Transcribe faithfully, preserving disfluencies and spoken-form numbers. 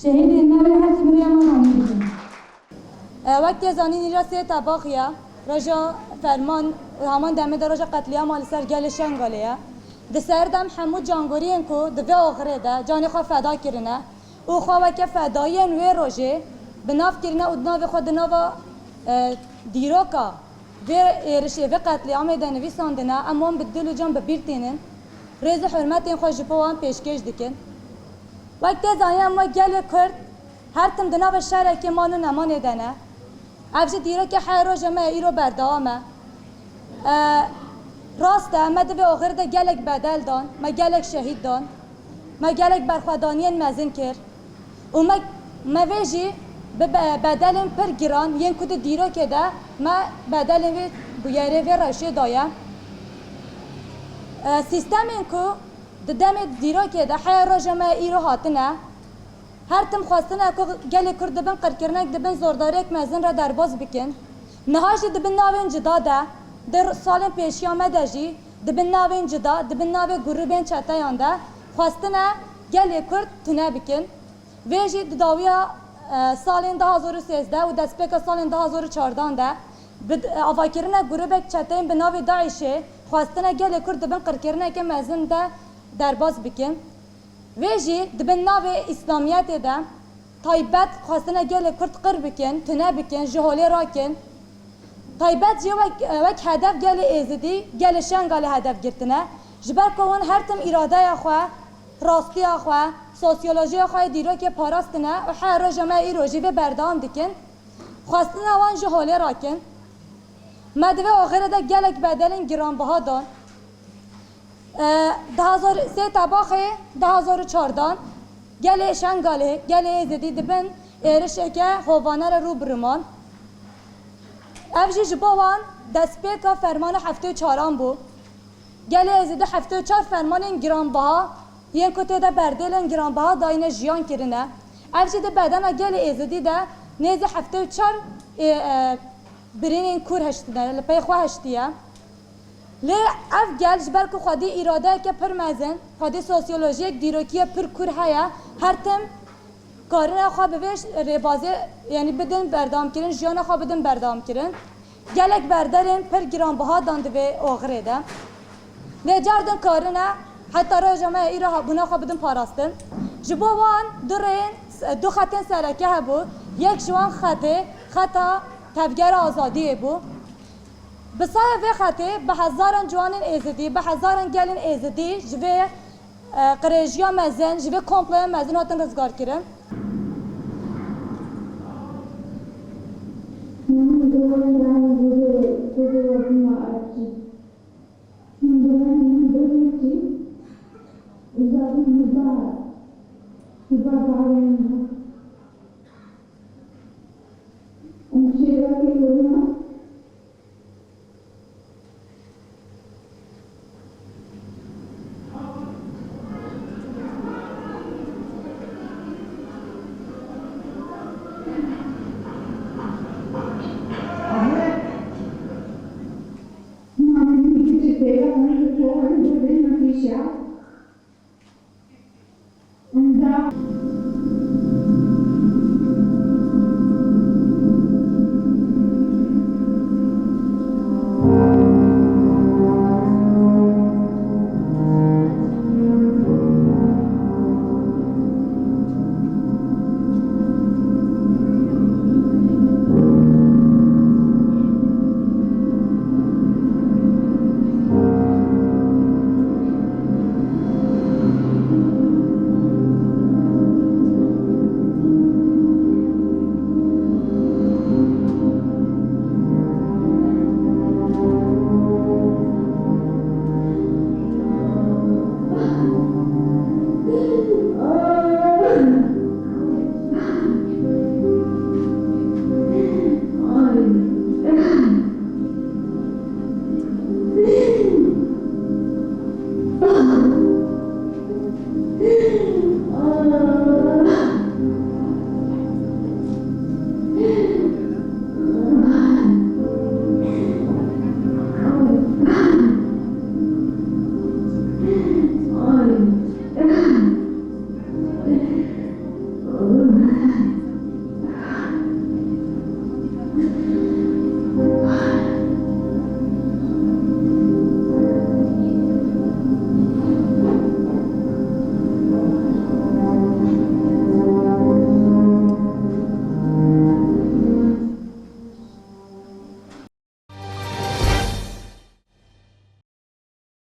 Şehîdên me wê her tim rêya me ronî bikin. E, wek tê zanîn, îro sê Tebaxê ye. Roja ferman û heman demê de roja qetlîama li ser gelê Şengalê ye. Di serdem hemû cangoriyên ku di vê oxirê de canê xwe feda kirine û xwe weke fedayiyên wê rojê bi nav kirine û di navê xwe di nava, e, dîroka vê êrişê, vê qetlîamê de nivîsandine, em wan bi dil û can bi bîr tînin. Rêz û hurmetên xwe ji bo wan pêşkêş dikin. Wek tê zanîn, em wek gelê Kurd her tim di nava şerekê man û nemanê de ne. Ev jî dîrokê heya roja me ya îro berdewam e. E, rast e, me di vê oxirê de gelek bedel dan, me gelek şehîd dan, me gelek berxwedaniyên mezin kir. Û me, me vê jî bi be-, bedelên pir giran yên ku di dîrokê de me bedelên vê bûyerê, vê rewşê daye. E, sîstemên ku di demê dîrokê de heya roja me îro hatine, her tim xwestine ku gelê Kurd di bin qirkirinek, di bin zordariyek mezin re derbas bikin. Niha jî di bin navên cuda de, di salên pêşiya me de jî di bin navên cuda, di bin navê grûbên çeteyan de xwestine gelê Kurd tune bikin. Vê jî di dawiya, e, salên du hazar û sêzdeh û destpêka salên du hazar û çardan de bi, e, avakirina grûbek çeteyên bi navê DAIŞê xwestine gelê Kurd di bin qirkirineke mezin de derbas bikin. Vê jî di bin navê Îslamiyetê de taybet xwestine gelê Kurd qir bikin, tune bikin, ji holê rakin. Taybet jî wek, wek hedef gelê Êzidî, gelê Şengalê hedef girtine. Ji ber ku wan her tim îradeya xwe, rastiya xwe, sosyolojiya xwe yê dîrokê parastine û her roja me îro jî vê berdewam dikin. Xwestina wan ji holê rakin. Me di vê oxirê de gelek bedelên giranbiha dan. E, du hazar sê Tebaxê du hazar û çardan gelê Şengalê, gelê Êzidî di bin êrişeke hovane re rû bi rû man. Ev jî ji bo wan destpêka fermana heftê û çaran bû. Gelê Êzidî heftê û çar fermanên giranbiha yên ku tê de berdêlên giranbiha dayine jiyan kirine. Ev jî di bedena gelê Êzidî de nêzî heftê û çar, e, e, birînên kûr hiştine, li pey xwe hiştiye. Lê ev gel ji ber ku xwedî îradeyeke pir mezin, xwedî sosyolojiyek, dîrokiyê pir kûr heye, her tim karine xwe bi vê rêbazê, yanî bidin berdewamkirin, jiyana xwe bidin berdewamkirin. Gelek berderên pir giranbiha dan di vê oxirê de. Lê car din karine heta roja me ya îro hebûna xwe bidin parastin. Ji bo wan du rêyên, du xetên sereke hebû. Yek ji wan xetê, xeta Tevgera Azadiyê bû. Bi saya vê xetê bi hezaran ciwanên Êzidî, bi hezaran gelên Êzidî ji vê, e, qirêjiya mezin, ji vê komploya mezin hatin rizgarkirin.